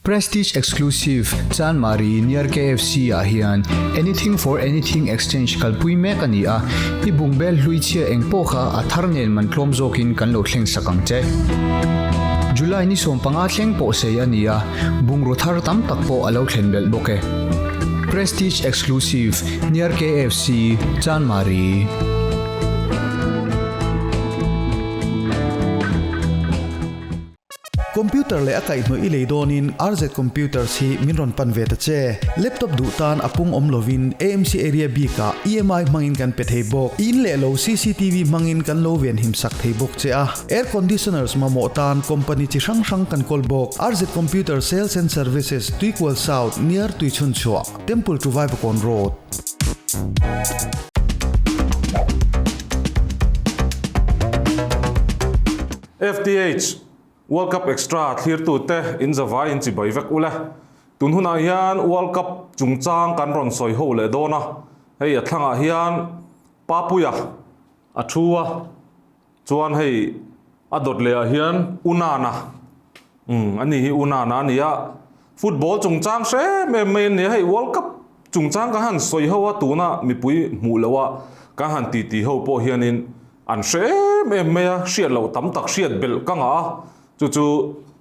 Prestige Exclusive, Chanmari, near KFC ah hian Anything for Anything Exchange kalpui mek a ni a, i bungbel hlui chhia eng pawh kha a thar nen man tlawm zawkin kan lo thleng sak ang che. July ni 15 thleng pawh sei a ni a, bungraw thar tam tak pawh a lo thlen belh bawk e. Prestige Exclusive, near KFC, Chanmari. Computer leh a kaihhnawih i lei dawnin RZ Computers hi min rawn pan ve ta che. Laptop duh tan a pung awm lovin AMC area bikah EMI hmangin kan pe thei bawk. In leh lo cctv hmangin kan lo venhim sak thei bawk che a. Air conditioners mamawh tan company chi hrang hrang kan kawl bawk. RZ Computer Sales and Services, Tuikual South, near Tuichhunchhuah, Temple to Vaivakawn Road. FTH, World Cup Extra thlirtute in zavai in chibai vek ule. Tun hunah hian World Cup chungchang kan rawn sawi ho leh dawn a, hei a thlangah hian Papuia a thu a, chuan hei a dawt leh ah hian Unana, umm ani hi Unana a ni a, football chungchang hrem em mai a ni a, hei World Cup chungchang kan han sawi ho a, tuna mipui hmuh loh a kan han titi ho pawh hianin An hre em em mai a, hriat loh tam tak hriat belh ka ngah a, chu chu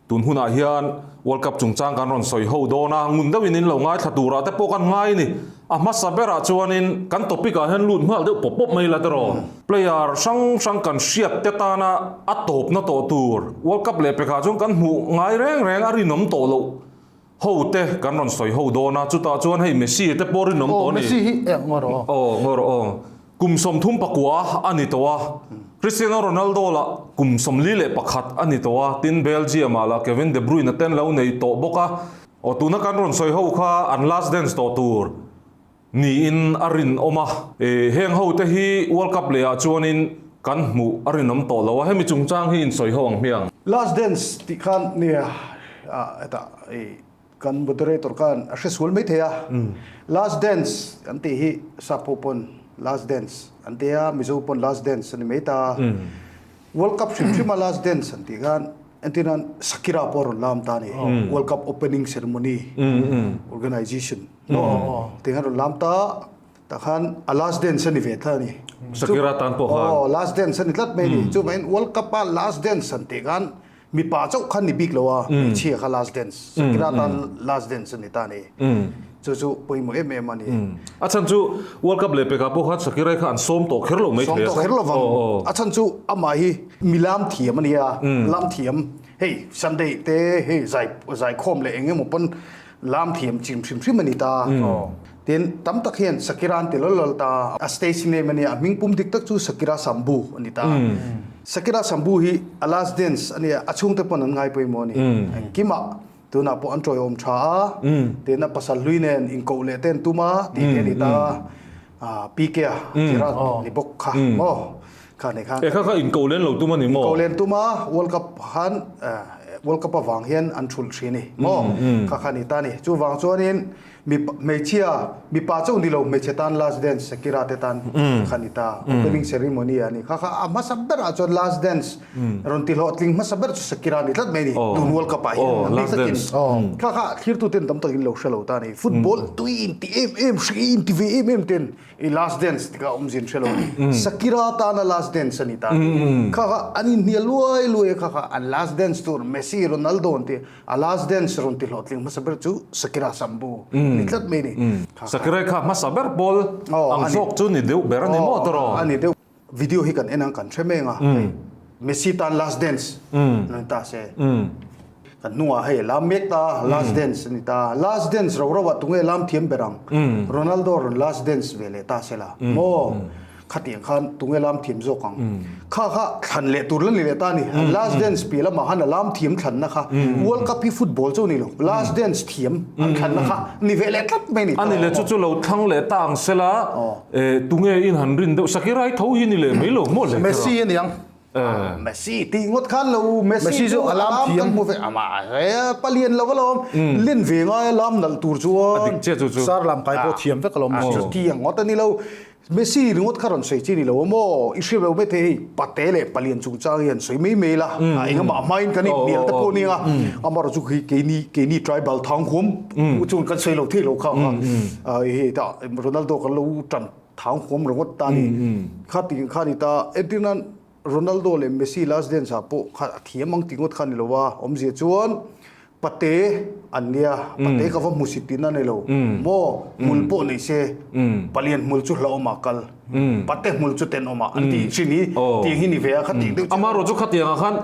tun hunah hian World Cup chungchang kan rawn sawi ho dawn a, ngun deuhin in lo ngaithla turah te pawh kan ngai a ni. A hmasa berah chuanin kan topic ah hian lut nghal deuh pawp pawp mai la tiraw. Player hrang hrang kan hriat te tana a tawpna tawh tur World Cup leh pekah chuan kan hmuh ngai reng reng a rinawm tawh loh ho te kan rawn sawi ho dawn a, chutah chuan hei Messi te pawh rinawm tawh a ni. Aw Messi hi eh ngaw rawh aw. Aw ngaw rawh aw. Kum 34 a ni tawh a, Cristiano Ronaldo lah kum 41 a ni tawh a, tin Belgium ah lah Kevin De Bruyne ten lo nei tawh bawk a. Aw tuna kan rawn sawi ho kha an last dance tawh tur niin a rinawm a. Heng ho te hi World Cup leh ah chuanin kan hmuh a rinawm tawh lo a, hemi chungchang hi insawi ho ang hmiang. Last dance tih khan nia hetah i Kan moderator khan a hre sual mai thei a, last dance an tih hi sap ho pawn last dance an ti a, Mizo pawn last dance a ni mai ta. World Cup hrim hrim a last dance an tih khan entir nan Shakira pawh a rawn lam ta a ni, World Cup opening ceremony organization tih khan a rawn lam ta, tah khan a last dance a ni ve tlat a ni. Shakira tan pawh khan. Aw, last dance a ni tlat mai a ni. Chuvangin World Cup a last dance an tih khan Mipa chauh khan ni bik lo a, hmeichhia kha last dance, Shakira tan last dance a ni ta a ni. Chu chu pawimawh em em a ni. A chhan chu World Cup leh pekah pawh khan Shakira kha an sawm tawh kher lo mai thei a. Sawm tawh kher lo vang. A chhan chu amah hi mi lam thiam a ni a, lam thiam hei Sunday te hei zai zaikhawm leh eng emaw pawn lam thiam chim hrim hrim a ni ta. Tin, tam tak hian Shakira an ti lawl lawl ta. A stage name a nia, a hming pum dik tak chu Shakira Sambu a ni ta. Shakira Sambu hi a last dance a nia, a chhungte pawn an ngai pawimawh a ni. Engkimah tunah pawh an tawiawm tha a, tin a pasal hlui nen inkoh leh te an tum a tih te a ni ta. PK a Gerard ni bawk kha maw? Kha nei khan. E kha kha inkoh len lo tum a ni maw? Inkoh len tum a, World Cup khan World Cup avang hian an thulh thin a ni maw? Kha kha a ni ta a ni. Chuvang chuanin Mi hmeichhia, mipa chauh ni lo hmeichhe tan last dance Shakira te tan kha ni ta. Opening ceremony a ni. Kha kha a hmasa berah chuan last dance rawn ti hlawhtling hmasa ber chu Shakira ni tlat mai ni. Tun World Cup ah hian a bik takin. Kha kha thlirtu ten tam takin lo hre lo ta a ni. Football tui in ti em em, hri in ti ve em em ten I last dance tikah awmzin hre lo a ni. Shakira tana last dance a ni ta. Kha kha an inhnial luai luai a kha kha an last dance tur Messi, Ronaldo an ti a last dance rawn ti hlawhtling hmasa ber chu Shakira Sambu ni tlat mai a ni. Shakira kha hmasa ber pawl ang zawk chu ni deuh ber a ni maw tawh? A ni deuh. Video hi kan en ang kan hre meng a. Messi tan last dance a ni ta se. Kan hnungah hei lam mek ta last dance a ni ta. Last dance ro ro ah tunge lam thiam ber ang. Ronaldo rawn last dance ve leh ta se la maw? Khatiang khan tunge lam thiam zawk ang. Kha kha thlan leh tur la ni leh ta a ni. Last dance piah lamah khan a lam thiam thlanna kha World Cup hi football chu a ni lo. Last dance thiam an thlanna kha ni ve leh tlat mai a ni. A ni leh chu chu lo thlang leh ta ang se la tunge in han rin deuh Shakira hi tho hi ni leh mai lo maw le? Messi a ni ang. Messi tih ngawt khan lo Messi chu a lam kan hmu ve ama palian lo alawm len ve ngai a lam nalh tur chuan sar lam kai pawh thiam vek alawm Messi chu tiang ngawt a ni lo Messi ringawt kha rawn sawi chi ni lo a maw i hria lo mai thei hei pate leh palian chungchang hi han sawi mai mai la engemaw hmain kan inhnial te pawh nia amaherawh chu khi keini keini tribal thang huam chuan kan sawi lo thei lo kha hei tah Ronaldo kan lo tan Thang huam ringawt ta ni. Kha ti kha ni ta. Entir nan Ronaldo leh Messi last dance ah pawh kha a thiam ang ti ngawt kha ni lo a. Awmzia chuan pate an nia. Pate ka va hmu si tihna ni lo. Maw hmul pawh nei se palian hmul chu hlauhawm ah kal. Pate hmul chu tenawm ah an tih thin hi tiang hi ni ve a kha tih deuh chiah. Amaherawhchu khatiangah khan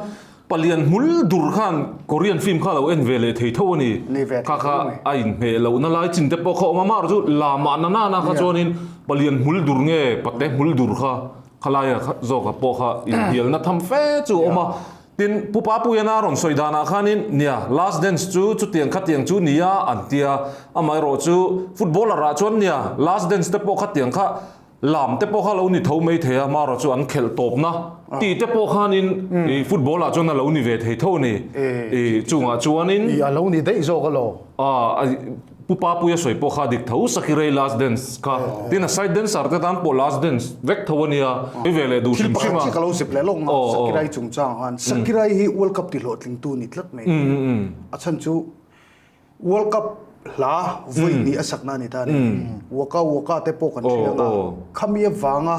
Palian hmul dur khan Korean film kha lo en ve leh thei tho a ni. Kha kha a inhmeh lohna lai chin te pawh kha awm a, amaherawh chu lamah na nana kha chuanin palian hmul dur nge pate hmul dur kha khalaia zawka pawh kha inhnialna tham fe chu a awm a. Tin, Pu Papuiana rawn sawi danah khanin nia last dance chu chutiang khatiang chu nia an tia, amaherawh chu footballer ah chuan nia last dance te pawh khatiang kha Lam te pawh kha lo ni tho mai thei a, marawh chu an khelh tawpna tih te pawh khanin i football ah chuan a lo ni ve thei tho a ni. I chungah chuanin. I a lo ni daih zawk a lo. A Pu Papuia sawi pawh kha dik tho, Sakirei last dance kha. Tin a side dancer te tan pawh last dance vek tho a nia. I ve leh duh hrim hrim a. Thil pakhat chi ka lo zep leh lawk nga, Sakirai chungchang khan. Sakirai hi World Cup tihlawhtlingtu ni tlat mai. A chhan chu World Cup hla vawi hnih a sakna a ni ta a ni. Waka Waka te pawh kan hria ang a, khami avanga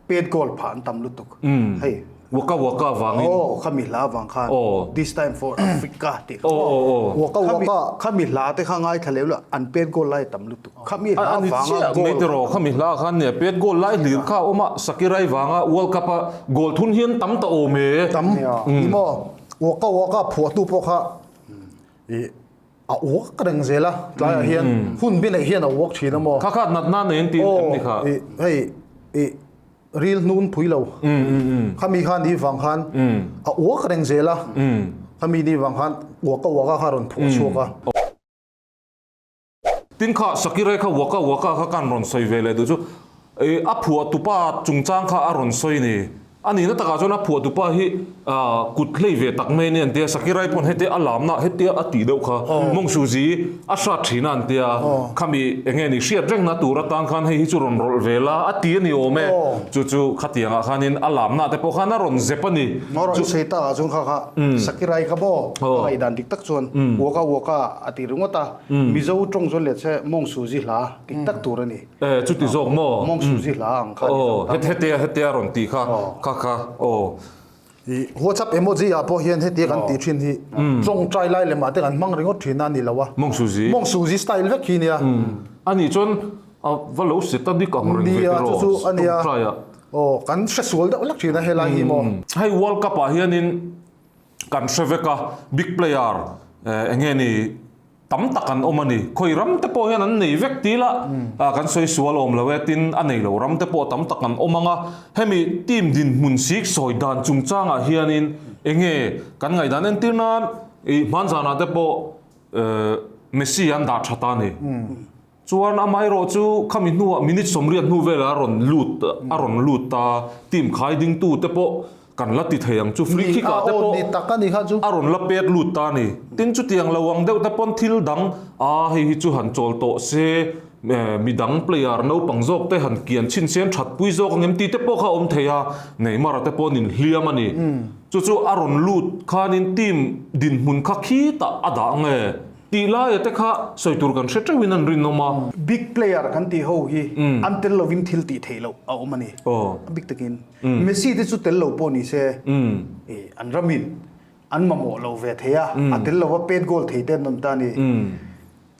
pet goal phah an tam lutuk. Hei. Waka Waka vangin. Aw, khami hla avang khan This time for Africa tih kha. Waka Waka. Khami hla te kha ngaithla leh lo, an pet goal lai a tam lutuk. Khami hla avanga goal. Ani chiah mai khami hla khan nia pet goal lai hlir kha a awm a, Sakirai vanga World Cup a goal thun hian tam ta awm e. Tam. Ni maw? Waka Waka phuahtu pawh kha I a uak reng zel a, tlaiah hian hun bi neih hian a uak thin a maw? Kha kha natna nei an tih em ni kha? Aw, i hei i ril hnun pui lo. Khami khan ni vang khan a uak reng zel a, khami ni vang khan uak a uak a kha rawn phuah chhuak a. Tin kha Sakirai kha waka waka kha kan rawn sawi ve leh duh chu i a phuah tupa chungchang kha a rawn sawi ni. A nihna takah chuan a phuah tupa hi kut hlei ve tak mai a ni an tia, Sakirai pawn hetia a lamna hetia a tih deuh kha mawng suzi a hrat thin a an tia, khami eng nge ni hriat rengna tur atan khan hei hi chu rawn rawlh ve la a ti a ni awm e. Chu chu khatiangah khanin a lamna te pawh khan a rawn zep a ni. Chu sawi takah chuan kha kha Sakirai kha maw a ngaihdan dik tak chuan waka waka a ti ringawt a. Mizo tawng chuan let se mawng suzi hla dik tak tur a ni. E, chuti zawk maw? Mawng suzi hla ang kha ni zawk ta. Hetia hetia rawn tih kha kha kha aw. I WhatsApp emoji ah pawh hian hetia kan tih thin hi tawngtai lai lemah te kan hmang ringawt thin a ni lo a. Mawng suzi. Mawng suzi style vek hi nia. A nih chuan a va lo set a dik ang reng ve tiraw tawngtai ah. Aw kan hre sual deuh lek thin a helai hi maw. Hei World Cup ah hianin Kan hre vek a, big player eng nge ni tam tak an awm a ni. Khawi ram te pawh hian an nei vek ti la, kan sawi sual awm lo e, tin a nei lo ram te pawh tam tak an awm ang a. Hemi team dinhmun sik sawi dan chungchangah hianin eng nge kan ngaihdan entir nan i hmanzanah te pawh Messi an dah tha ta a ni. Chuan amaherawh chu khami hnuah minute 80 hnu velah a rawn lut a rawn lut ta, team khai dingtu te pawh kan la ti thei ang chu, free kick ah te pawh a rawn la pet lut ta a ni. Tin chutiang lo ang deuh te pawn thil dang a hei hi chu han chawl tawh se, midang player naupang zawk te han kian chhin se an that pui zawk ang em tih te pawh kha a awm thei a, Neymar a te pawh an inhliam a ni. Chu chu a rawn lut khanin team dinhmun kha khitah a dah nge? Tih laia te kha sawi tur kan hre teuhin an rinawm a. Big player kan tih ho hi an tel lovin thil tih theih loh a awm a ni. A bik takin Messi te chu tel lo pawh ni se an ramin an mamawh lo ve thei a, a tel lova pet goal thei te an awm ta a ni.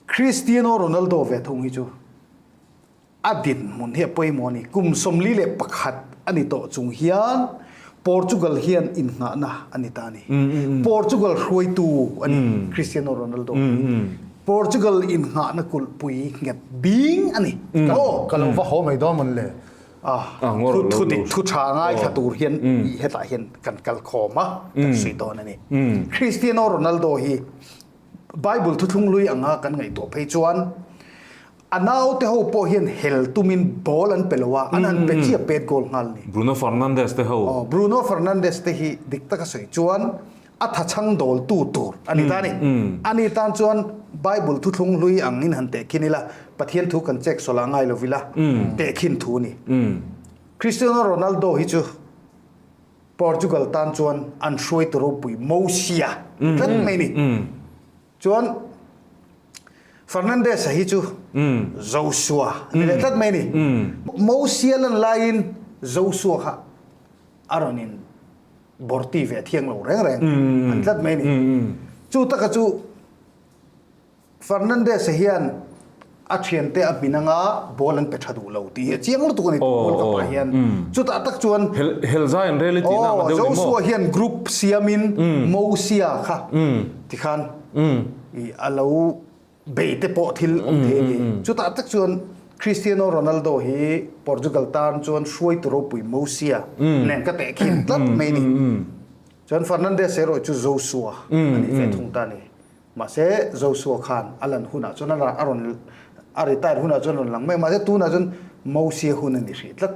Cristiano Ronaldo ve thung hi chu A dinhmun hi a pawimawh a ni. Kum 41 a ni tawh chung hian Portugal hian innghahna a ni ta a ni. Portugal hruaitu a ni, Cristiano Ronaldo. Portugal innghahna kulhpui nghet bing a ni. Aw, ka lo va haw mai dawn mawn le. Thu dik thu tha ngaithla tur hian hetah hian kan kal khawm a, kan sawi dawn a ni. Cristiano Ronaldo hi Bible thuthlung lui anga kan ngaihtuah phei chuan. A naute ho pawh hian hel tumin ball an pe lo a, an han pe chiah pet goal nghal ni. Bruno Fernandes te ho. Aw, Bruno Fernandes te hi dik taka sawi chuan a thachhang dawltu tur a ni ta a ni. A ni tan chuan Bible thuthlung hlui angin han tehkhin ila, Pathian thu kan check sawlah ngai lo ila, tehkhin thu a ni. Cristiano Ronaldo hi chu Portugal tan chuan an hruaitu ropui Mosia tlat mai a ni. Chuan Fernandes-a hi chu Joshua a ni leh tlat mai a ni. Mosia lan laiin Joshua kha a rawn in bawrti ve thiang lo reng reng an tlat mai a ni. Chu taka chu Fernandes-a hian a thiante a hmin anga ball an pe tha duh lo tih hi a chiang lutuk a ni World Cup ah hian. Chutah tak chuan Helzai an rel i tihna ang a deuh ni maw? Joshua hian group siamin Mosia kha tikhan a lo bei te pawh thil awm thei a ni. Chutah tak chuan Cristiano Ronaldo hi Portugal tan chuan hruaitu ropui Mosia nen ka tehkhin tlat mai a ni. Chuan Fernandes erawh chu Joshua a nih ve thung ta a ni. Mahse, Joshua khan a lan hunah chuan a rawn a retire hunah chuan a rawn lang mai a, mahse tunah chuan Mosia hun a ni hrih tlat.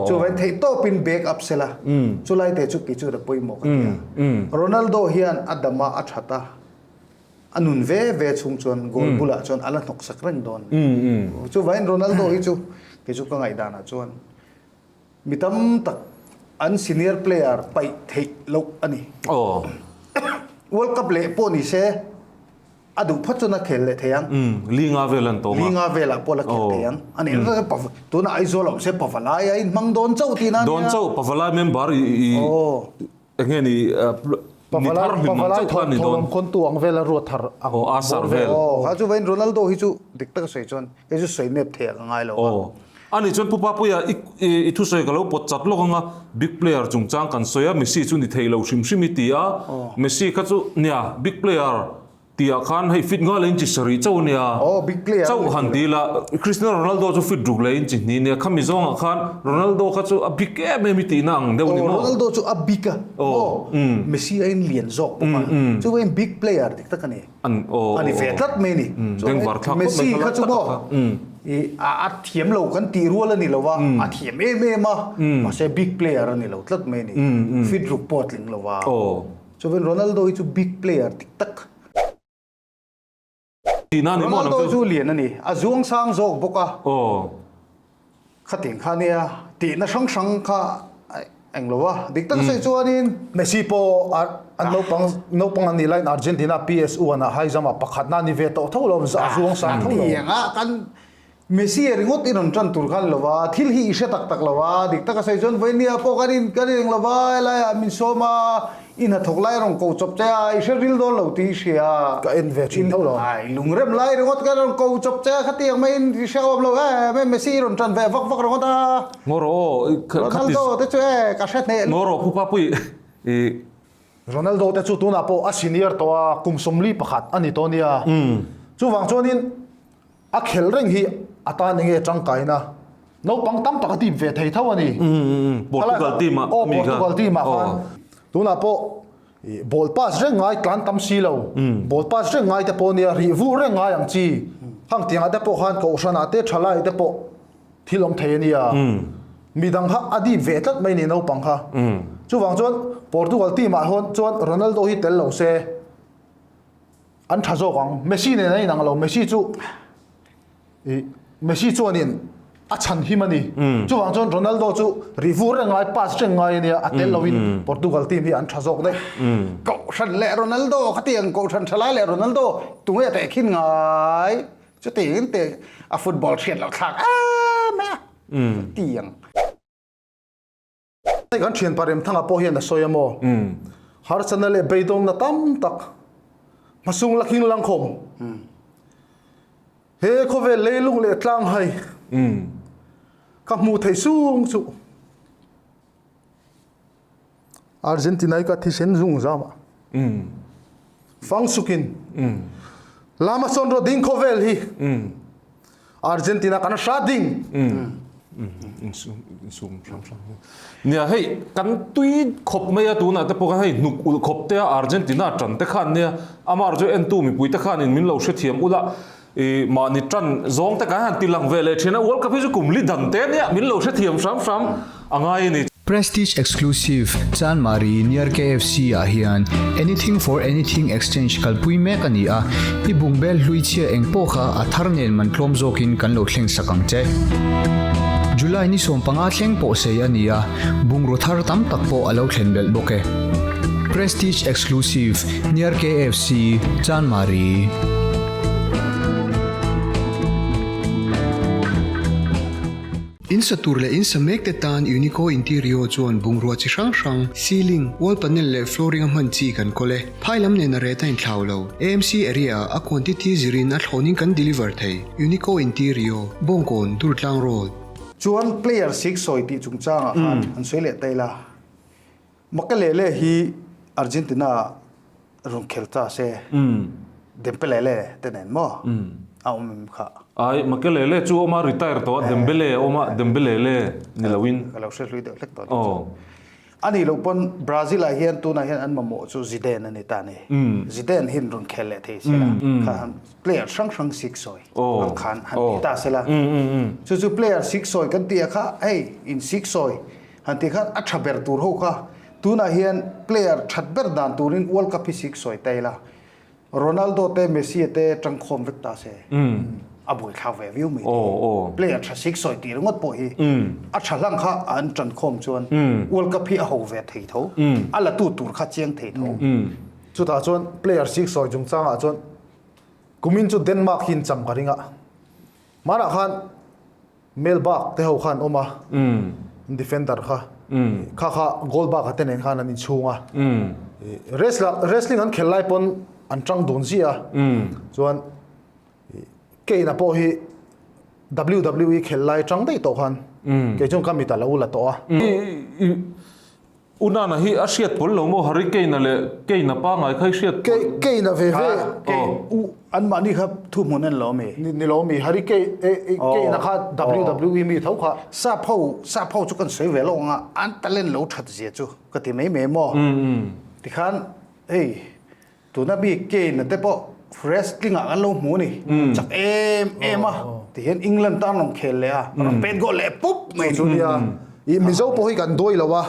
Chuvangin theih tawpin back up sela, chulai te chu kei chu a pawimawh ka ti a. Ronaldo hian a dam a, a that a, a nun ve ve chhung chuan goal bulah chuan a la hnawksak reng dawn. Chuvangin Ronaldo hi chu kei chu ka ngaihdanah chuan Mi tam tak an senior player paih theih loh a ni. World Cup leh pawh ni se a duh phawt chuan a khel leh thei ang. Linga vel an tawng a. Linga velah pawh la khel thei ang. A nih tunah Aizawl a awm se Pavalai a inhmang dawn chauh tihna a nia. Dawn chauh Pavalai member i eng nge ni ni thar hlim ang chauh kha a ni dawn. Pavalai khawntu ang vel a ruat thar ang. Aw Asar vel. Aw kha chu vawiin Ronaldo hi chu dik taka sawi chuan hei chu sawi nep thei ah ka ngai lo a. A nih chuan Pu Papuia i i thusawi ka lo pawt chat lawk ang a, big player chungchang kan sawi a, Messi chu ni thei lo hrim hrim i ti a, Messi kha chu nia big player tih ah khan hei fit ngai leh in chi sarih chauh a nia, chauh han ti ila, Cristiano Ronaldo chu fit ruk leh in chi hnih nia, khami zawngah khan Ronaldo kha chu a big em em i tihna ang deuh a ni maw? Ronaldo chu a big a maw, Messi a in lian zawk bawk a, chuvangin big player dik tak a ni. An a ni ve tlat mai a ni. Chuan Messi kha chu maw a thiam lo kan tih rual a ni lo va, a thiam em em a, mahse big player a ni lo tlat mai a ni. Fit ruk pawh a tling lo va. Chuan Ronaldo hi chu big player dik tak. Ronaldo chu lian a ni, a zuang sang zawk bawk a. Khatiang kha nia tihna hrang hrang kha eng lo a, dik tak sawi chuanin. Messi pawh an naupang naupang an nih laiin Argentina PSU an ah high jump ah pakhatna a ni ve tawh tho lo, a zuang sang tho lo. Khatiang ah kan Messi a ringawt in rawn tan tur kha a ni lo va, thil hi i hre tak tak lo a, dik taka sawi chuan vawinia pawh kan in kan ineng lo va, helai ah min sawm a, I hnathawk lai rawn ko chawp che a, i hre ril dawn lo tih i hria. Ka en ve thin tho lo. Ai, lungrem lai ringawt ka rawn ko chawp che a, khatiang maiin i hre awm lo e, me Messi i rawn tan ve vak vak ringawt a. Ngaw rawh aw, khati. Ronaldo te chu e, ka hre hneh. Ngaw rawh Pupa pui i. Ronaldo te chu tunah pawh a senior tawh a, kum 41 a ni tawh nia. Chuvang chuanin A khel reng hi a tan enge tangkaina naupang tam tak a team ve thei tho a ni. Portugal team ah mi kha. Portugal team ah khan tunah pawh ball pass reng ngai tlan tam si lo. Ball pass reng ngai te pawh nia rih vuh reng ngai ang chi. Hang tiangah te pawh khan kohhranah te thalai te pawh thil awm thei a nia. Midang kha a dip ve tlat mai ni naupang kha. Chuvang chuan Portugal team ah chuan Ronaldo hi tel lo se. An tha zawk ang. Messi nen an inang lo. Messi chu i Messi chuanin a chhan him a ni. Chuvang chuan Ronaldo chu ri vur reng ngai, pass reng ngai a nia, a tel loin Portugal team hi an tha zawk daih. Kohhran leh Ronaldo khatiang Kohhran thalai leh Ronaldo tunge tehkhin ngai? Chutiangin teh a football hriat loh thlak em mai a chutiang. Hei kan thianpa Remthanga pawh hian a sawi a maw? Harsatna leh beidawnna tam tak hmasung la khing lang khawm. He khawvel leilung leh tlang hai ka hmuh theih sung chu Argentina i ka thisen zung zam a. Fang sukin Lama sawn rawh ding khawvel hi Argentina kan hra ding. Nia hei kan tui khawp mai a tunah te pawh khan hei hnuk ulh khawp te a Argentina tan te khan nia amah erawh chu entu mipui te khanin min lo hrethiam ula. I mahni tan zawng te kan han ti lang ve leh thin a, World Cup hi chu kum li dan te nia min lo hrethiam hram hram a ngai a ni. Prestige Exclusive, Chanmari near KFC ah hian Anything for Anything Exchange kalpui mek a ni a, i bungbel hlui chhia eng pawh kha a thar nen man tlawm zawkin kan lo thleng sak ang che. July ni 15 thleng pawh sei a ni a, bungraw thar tam tak pawh a lo thlen belh bawk e. Prestige Exclusive, near KFC, Chanmari. In sa tur leh in sa mek te tan Unico Interior chuan bungrua chi hrang hrang, ceiling, wall panel leh flooring a hman chi kan kawl e. Phai lam nen a rate a inthlau lo. AMC area ah a quantity zirin a thlawnin kan deliver thei. Unico Interior, Bawngkawn, Durtlang Road. Chuan player siksawi tih chungchangah khan an sawi leh ta ila. Makelele hi Argentina rawn khel ta se Dembele te nen maw a awm em kha? Ai, Makelele chu awm a retire tawh a, Dembele a awm a, Dembelele ni loin. Ka lo hre hlui deuh hlek tawh anih chu. A nih loh pawn Brazil ah hian tunah hian an mamawh chu Zidane a ni ta a ni. Zidane hian rawn khel leh thei se la, kha player hrang hrang sik sawi ang khan han ti ta se la. Chu chu player sik sawi kan tih ah kha hei in sik sawi Han tih khan a tha ber tur ho kha tunah hian player that ber dan turin World Cup hi sik sawi ta ila Ronaldo te Messi te tangkhawm vek ta se a buaithlak ve viau mai thei. Player tha sik sawi tih ringawt pawh hi a tha hlang kha an tankhawm chuan World Cup hi a ho ve thei tho a la tu tur kha chiang thei tho. Chutah chuan player sik sawi chungchangah chuan kumin chu Denmark hi in cham ka ring a hmanah khan Melbak te ho khan awm a, defender kha kha kha goal bak a te nen khan an inchhung a. Wrestler wrestling an khel lai pawn an tang dun ziah a. Chuan Kane-a pawh hi WWE khel lai tang daih tawh khan kei chuan ka mit a lo la tawh a. Unana hi a hriat pawl lo maw Harry Kane-a leh Kane-a pangngai kha i hriat pawl? Kane-a ve ve. Kane an mahni kha thuhmun an lo mi? Ni lo mi Harry Kane-a kha WWE mi tho kha. Sap ho sap ho chu kan sawi ve lo ang a, an talent lo that zia chu ka ti mai mai maw? Tikhan hei Tuna bik Kane te pawh wrestling ah kan lo hmu a ni. Chak em em a. Tihian England tan rawn khel leh a, rawn pet goal leh pup mai chu nia. I Mizo pawh hi kan duai lo a.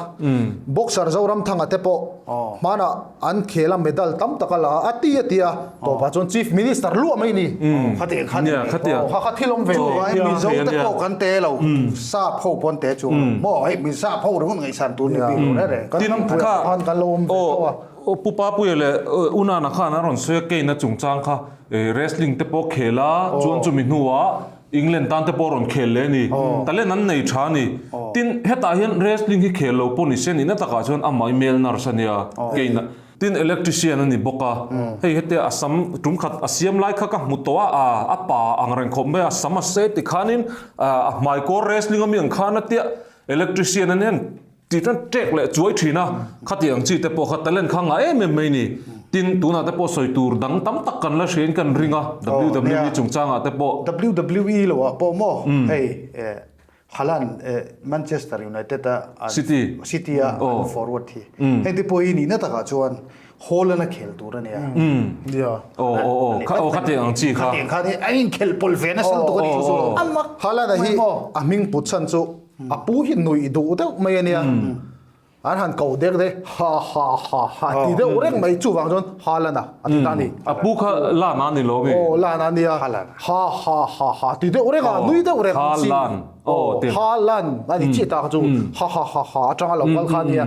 Boxer Zoramthanga te pawh hmanah an khel a medal tam tak a la a, a ti a ti a. Tawpah chuan Chief Minister luah mai ni. Khatiang kha ni. Kha kha thil awm ve lo. Mizo te pawh kan te lo. Sap ho pawh an te chu. Maw hei mi sap ho ringawt ngaihsan tur ni bik lo reng reng. Kan ram puiah khan kan lo awm ve tho a. Aw Pu Papuia leh Unana khan a rawn sawi a Kane-a chungchang kha wrestling te pawh khel a, chuan chumi hnuah England tan te pawh a rawn khel leh a ni. Talent an nei tha a ni. Tin, hetah hian wrestling hi khel lo pawh ni se nihna takah chuan amah i male nurse a nia Kane-a. Tin, electrician a ni bawk a. Hei hetia a sam tum khat a siam lai kha ka hmu tawh a, a pa ang reng khawp mai a, a sam a se tikhanin a hmaikawr wrestling a mi ang khan a tia electrician a nen. Tih chuan ṭek leh chuai ṭhin a, khatiang chi te pawh kha talent kha ngah em em mai ni. Tin, tunah te pawh sawi tur dang tam tak kan la hriain kan ring a, WWE chungchangah te pawh. WWE lo ah pawh maw hei Haaland Manchester United a City City a an forward hi heng te pawh hi nihna takah chuan Haaland a khel tur a nia. Aw aw aw kha aw khatiang ang chi kha. Khatiang kha a inkhel pawlh ve nasa lutuk a ni chu chu. Haaland a hi a hming put chhan chu A pu hi nuih duh deuh mai a nia. An han koh dek dek ha ha ha ha ti deuh reng mai chuvang chuan ha lan a a ti ta a ni. A pu kha lan a ni lo mi? Aw lan a nia. Ha ha ha ha ti deuh reng a nui deuh reng. Ha lan aw ti. Ha lan a ni chiah ta kha chu ha ha ha ha atanga lo kal kha a nia.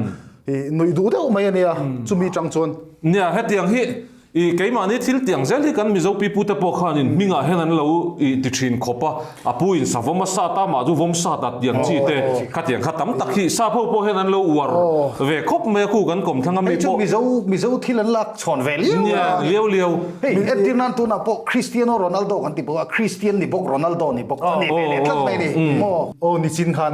Nuih duh deuh mai a nia chumi tang chuan. Nia hetiang hi I keimahni thil tiang zel hi kan Mizo pipute pawh khanin hmingah hian an lo i ti thin khawp a, a pu in savawm a sat a, mah chu vawm sat a tiang chi te khatiang kha tam tak hi sap ho pawh hian an lo uar ve khawp mai a, khu kan kawm thlang a mi pawh. Hei chu Mizo Mizo thil an lak chhawn ve liau a. Nia, liau liau. Hei entir nan tunah pawh Cristiano Ronaldo kan ti bawk a, Christian ni bawk Ronaldo ni bawk a ni ve leh tlat mai ni maw. Aw nichin khan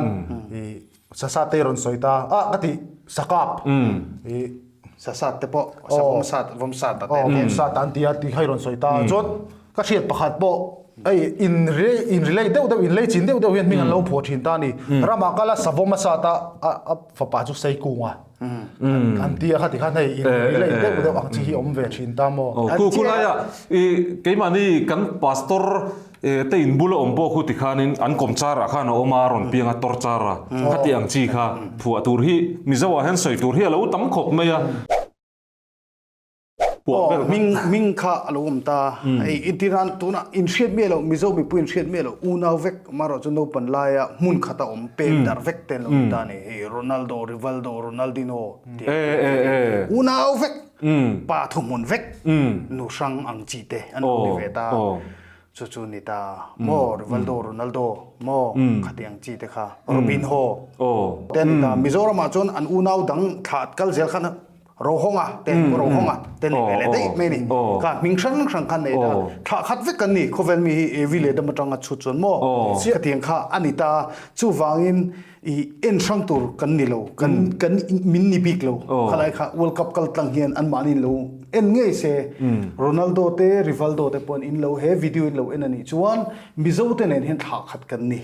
i Sasa te rawn sawi ta a ka ti sakap i Sasat te pawh savawm sat vawm sat a te aw vawm sat an ti a tih kha i rawn sawi ta chuan ka hriat pakhat pawh hei in in relate deuh deuh in lei chin deuh deuh hian hming an lo phuah thin ta a ni ramah kal a savawm a sat a a fapa chu Seikung a. An ti a kha ti khan hei in relate deuh deuh ang chi hi awm ve thin ta maw. Khu khulaia i keimahni kan pastor te in bula awm pawh khu ti khanin an kawm char ah khan a awm a rawn piang a tor char a khati ang chi kha phuah tur hi Mizo ah hian sawi tur hi a lo tam khawp mai a. Aw, hming hming kha a lo awm ta. Hei intiran tunah inhriat miah loh, Mizo mipui inhriat miah loh, unau vek amaherawh chu naupan laia hmun khata awm pem darh vek te an lo ni ta a ni. Hei Ronaldo, Rivaldo, Ronaldinho tih ang te unau vek, pa thuhmun vek, nu hrang ang chi te an lo ni ve ta. Chu chu ni ta maw Rivaldo, Ronaldo maw khati ang chi te kha Robinho te an ni ta. Mizoramah chuan an unau dang thlah kal zel khan Rohonga te pu Rohonga te nei ve leh daih mai a ni. Kha hming hrang hrang khan nei ta. Thlah khat vek kan ni khawvel mi hi Evi leh dam atanga chhut chuan maw khatiang kha a ni ta. Chuvangin i en hrang tur kan ni lo kan kan min ni bik lo. Khalai kha World Cup kal tlang hian anmahni lo en ngei se Ronaldo te Rivaldo te pawh in lo he video in lo en a nih chuan Mizo te nen hian thlah khat kan ni.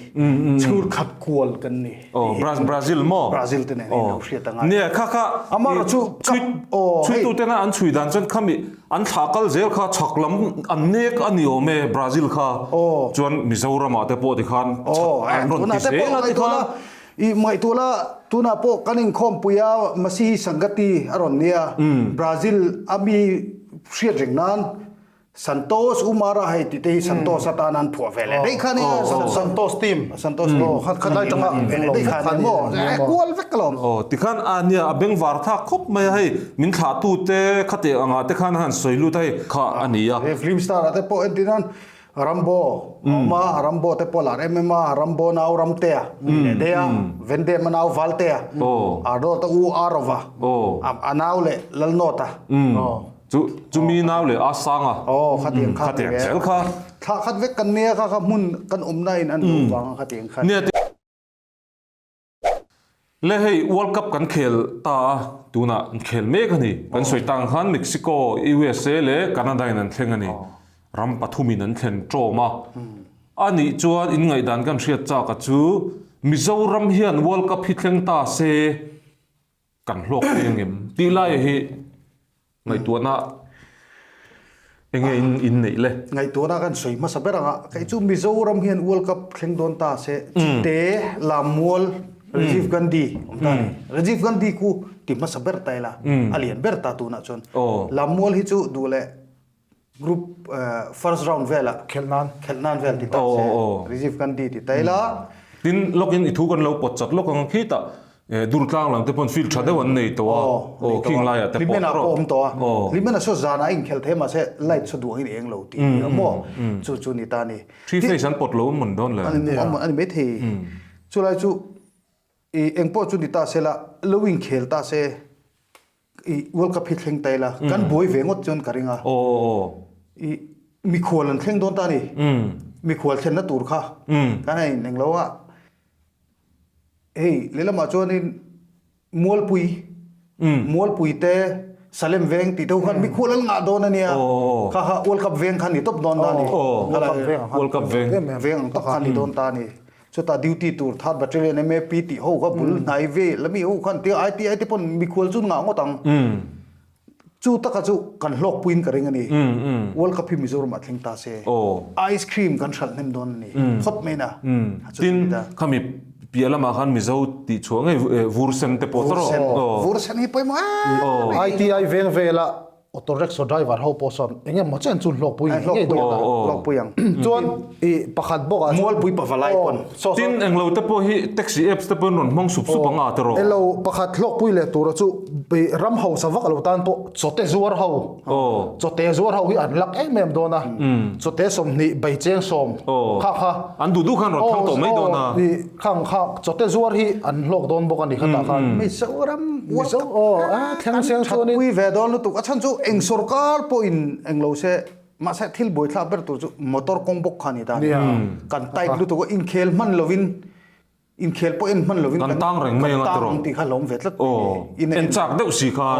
Chhur khat kual kan ni. Oh, Brazil maw? Brazil te nen in lo hriat anga. Nia, kha kha Amar chu chhui chhui tu tena an chhui dan chuan khami an thlah kal zel kha chhak lam an nek a ni awm e Brazil kha. Chuan Mizoram ah te pawh ti khan an rawn ti zel a ti khan. I ngaihtuah la tunah pawh kan inkhawmpui a Masihi Sangati a rawn nia Brazil a mi hriat reng nan Santos Umara hei tih te hi Santos atan an phuah ve leh daih kha nia Santos team Santos team khat khat lai tanga ve leh daih kha nia maw kual vek alawm. Aw tikhan a nia a bengvar thlak khawp mai a hei min thlah tu te khate angah te khan a han sawi lut a hei kha a ni a. He film star ah te pawh entir nan Rambo a awm a Rambo te pawh lar em em a Rambo nau Ramtea tih leh daih a Vendem a nau Valtea Arnold a u Arova a nau leh Lalnawta. Chu chumi nau leh a sang a. Aw khatiang kha Khatiang zel kha. Thlah khat vek kan nia kha kha hmun kan awmna in an lo vang a khatiang kha. Nia te Le hei World Cup kan khel ta a tunah an khel mek a ni. Kan sawi tang khan Mexico, USA leh Canada in an thleng a ni. Ram pathumin an thlen tawm a. A nih chuan in ngaihdan kan hriat chak a chu Mizoram hian World Cup hi thleng ta se Kan hlawk thei angem? Tih laia hi ngaihtuahna enge in in neih le? Ngaihtuahna kan sawi hmasa ber anga kei chu Mizoram hian World Cup thleng dawn ta se Chite Lammual Rajiv Gandhi awm ta a ni. Rajiv Gandhi khu ti hmasa ber ta ila a lian ber ta tunah chuan Lammual hi chu duh leh group first round velah khelh nan khelh nan vel ti ta se Rajiv Gandhi ti ta ila. Tin lawkin i thu kan lo pawt chat lawk ang khitah Durtlang lam te pawn field tha deuh an nei tawh a aw khing laiah te pawh Hlimena pawh awm tawh a Hlimena saw zanah a inkhelh thei mahse light saw duh angin i eng lo tih a nia maw chu chu ni ta a ni. Three phase an pawt lo mawn dawn le. A ni maithei chulai chu i engpawh chu ni ta se la lo inkhel ta se i World Cup hi thleng ta ila kan buai ve ngawt chuan ka ring a i mikhual an thleng dawn ta a ni mikhual thlenna tur kha kan a in englo a hei lehlamah chuanin Mualpui Mualpui te Salem veng tih te ho khan mikhual an ngah dawn a nia kha kha World Cup veng kha ni tawp dawn ta a ni World Cup veng veng ang tak kha ni dawn ta a ni. Chutah duty tur third battalion MAP tih ho kha bul hnai ve la mi ho khan tia ITI te pawn mikhual chu ngah ngawt ang. Chu taka chu kan hlawkpuiin ka ring a ni. World Cup hi Mizoram ah thleng ta se. Ice cream kan hralh hnem dawn a ni. Phawt mai na. Tin, khami piah lamah khan Mizo tih chhuah ngei vur sen te pawh tawrh. Vur sen hi pawimawh em em. ITI veng vela Auto rickshaw driver ho pawh sawn eng emaw chen chu hlawkpui ngei ngei dawn a. Hlawkpui ang. Chuan i pakhat bawk ah chuan. Mualpui pavalai pawn. Tin englo te pawh hi taxi apps te pawhin rawn hmang sup sup ang a tiraw. Elo pakhat hlawkpui leh tura chu i ram hausa vak lo tan pawh chawte zuar ho. Chawte zuar ho hi an lak em em dawn a. Chawte 20 beicheng sawm kha kha. An duh duh khan rawn thlang tawh mai dawn a. Khang kha chawte zuar hi an hlawk dawn bawk a ni khatah khan. Mizoram Mizo aw a thleng seng chuanin. Pui ve dawn lutuk a chhan chu eng sorkar pawhin eng lo se mahse thil buaithlak ber tur chu motor kawng bawk kha a ni ta a ni. Kan tight lutuk a inkhel hman lovin inkhel pawh en hman lovin kan tang reng mai anga tiraw. Tang tih kha hlawm ve tlat mai a ni. En chak deuh si khan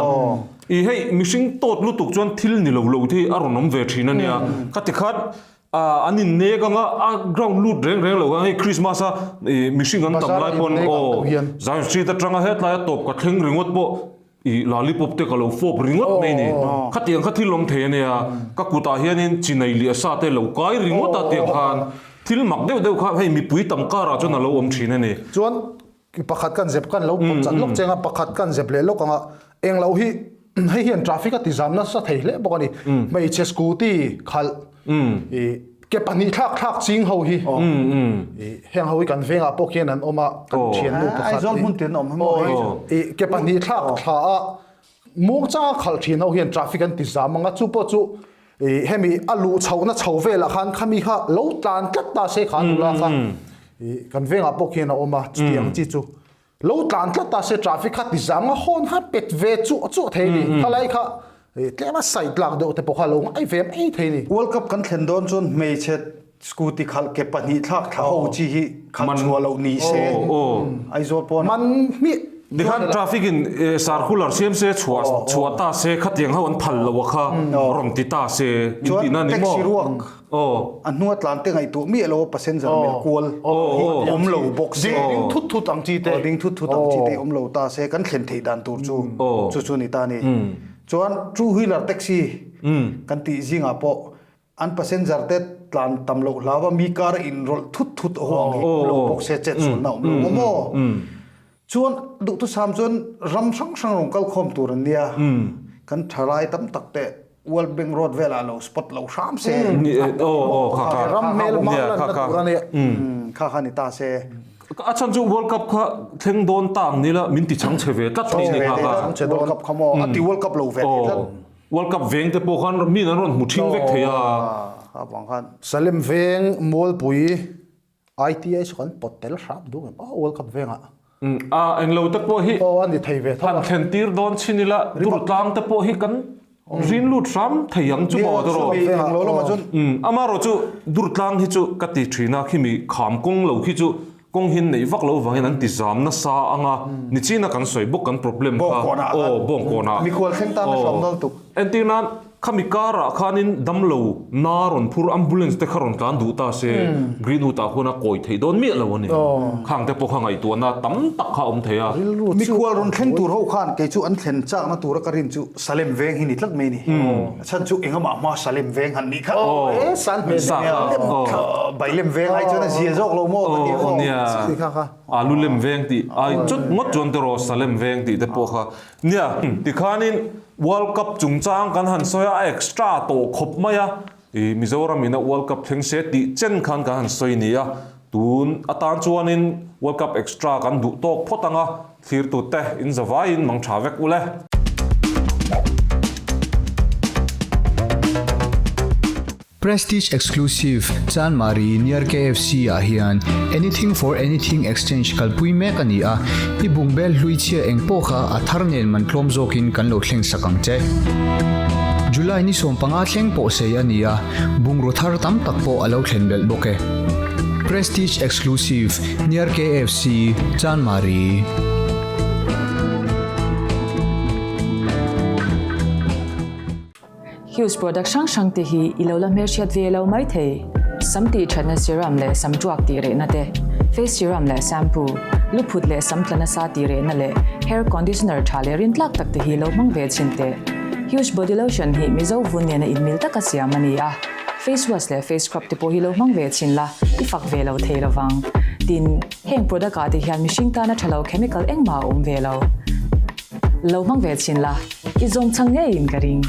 i hei mihring tawt lutuk chuan thil ni lo lo te hi a rawn awm ve thin a nia. Khati khan. An in nek anga a ground lut reng reng lo khan hei Christmas a ih mihring an tam lai pawn aw Zion Street atanga hetlai a tawp ka thleng ringawt pawh ih lollipop te ka lo fawp ringawt mai a ni. Khatiang kha thil awm thei a nia, ka kutah hianin chinai leh sa te lo kai ringawt a tiang khan thil mak deuh deuh kha hei mipui tam karah chuan a lo awm thin a ni. Chuan pakhat kan zep kan lo pawt chat lawk cheng a, pakhat kan zep leh lawk anga englo hi hei hian traffic a ti zam nasa thei hle bawk a ni. Hmeichhe scooty khalh ih ke pahnih thlak thlak ching ho hi ih heng ho hi kan vengah pawh khian an awm a, kan thiannu pakhat Aizawl hmun tin awm hi maw hei chu. Ih ke pahnih thlak thla a muang changa khalh thin ho hian traffic an ti zam ang a, chu pawh chu ih hemi a luh chhohna chho velah khan khami kha lo tlan tlat ta se kha nula kha ih kan vengah pawh khian a awm a, chutiang chi chu. Lo tlan tlat ta se traffic kha ti zam a hawn kha pet ve chuah chuah thei ni. Khalai kha tlem a side lak deuh te pawh kha lo ngai ve mai thei ni. World Cup kan thlen dawn chuan hmeichhe scooty khalh ke pahnih thlak thla ho chi hi khalh chhuah loh ni se Aizawl pawn man hmiah Tikhan traffic in circular siam se chhuah chhuah ta se khatiang ho an phal lo a kha rawn ti ta se in tihna ni maw? Chuan taxi ruak Aw. A hnua tlan te ngaihtuah miah lo a passenger mel kual hi awm lo bawk se. Ding thut thut ang chi te. Aw ding thut thut ang chi te awm lo ta se kan thlen theih dan tur chu chu chu ni ta ni. Chuan two wheeler taxi kan tih zingah pawh an passenger te tlan tam loh hlau a mi car in rawlh thut thut ho ang hi awm lo bawk se chet sualna awm lo maw maw. Chuan duhthusam chuan ram hrang hrang rawn kal khawm tur an nia. Kan thalai tam tak te World Bank Road velah lo spot lo hram se. Ram hmel hma lan na tur a nia. Kha kha ni ta se. A chhan chu World Cup kha thleng dawn ta ang nila min ti chang chhe ve tlat thei ni kha kha. World Cup kha maw a ti World Cup lo ve thei tlat. World Cup veng te pawh khan min an rawn hmu ṭhing vek thei a. Avang khan. Salem veng Mualpui ITI chu kan pawt tel hrap duh em aw World Cup vengah. A englo te pawh hi aw a ni thei ve tho a. Han thlen tir dawn chin ila Durtlang te pawh hi kan rin lut hram thei ang chu maw tawrh. Englo lamah chuan. Amaherawh chu Durtlang hi chu ka ti thin a khimi kham kawng lo khi chu kawng hin neih vak lo vangin an ti zam nasa ang a nichina kan sawi bawk kan problem kha aw Bawngkawnah. Mikhual thleng tan a hram dal tuk. Entir nan Khami karah khanin damlo na rawn phur ambulance te kha rawn tlan duh ta se, Greenwood ah khuan a kawi theih dawn miah lo a ni. Khang te pawh kha ngaihtuahna tam tak kha a awm thei a. Mikhual rawn thleng tur ho khan kei chu an thlen chakna tura ka rin chu Salem veng hi ni tlat mai ni. A chhan chu engamah hma Salem veng han nih kha. Bailem veng ai chuan a zia zawk lo maw ka ti a. Alu lem veng tih ai chawt ngawt chuan tiraw Salem veng tih te pawh kha Nia, tikhanin World Cup chungchang kan han sawi a, a extra tawh khawp mai a, ih Mizoram ina World Cup thleng se tih chen khan kan han sawi ni a, tun atan chuanin World Cup extra kan duh tawk phawt ang a, thlirtute in zavaiin mang tha vek ule. Prestige Exclusive, Chanmari near KFC ah hian Anything for Anything Exchange kalpui mek a ni a, i bungbel hlui chhia eng pawh kha a thar nen man tlawm zawkin kan lo thleng sak ang che. July ni 15 thleng pawh sei a ni a, bungraw thar tam tak pawh a lo thlen belh bawk e. Prestige Exclusive, near KFC, Chanmari. Hughes product hrang hrang te hi i lo la hmelhriat ve lo mai thei. Sam tih thatna serum leh sam tuak tih rehna te, face serum leh shampoo, lu phut leh sam tla nasa tih rehna leh hair conditioner tha leh rintlak tak te hi lo hmang ve chhin teh. Hughes body lotion hi Mizo vun nena inmil taka siam a ni a, face wash leh face scrub te pawh hi lo hmang ve chhin la, i fak ve lo thei lovang. Tin, heng product ah te hian mihring tana tha lo chemical engmah a awm ve lo. Lo hmang ve chhin la, i zawng chhang ngeiin ka ring.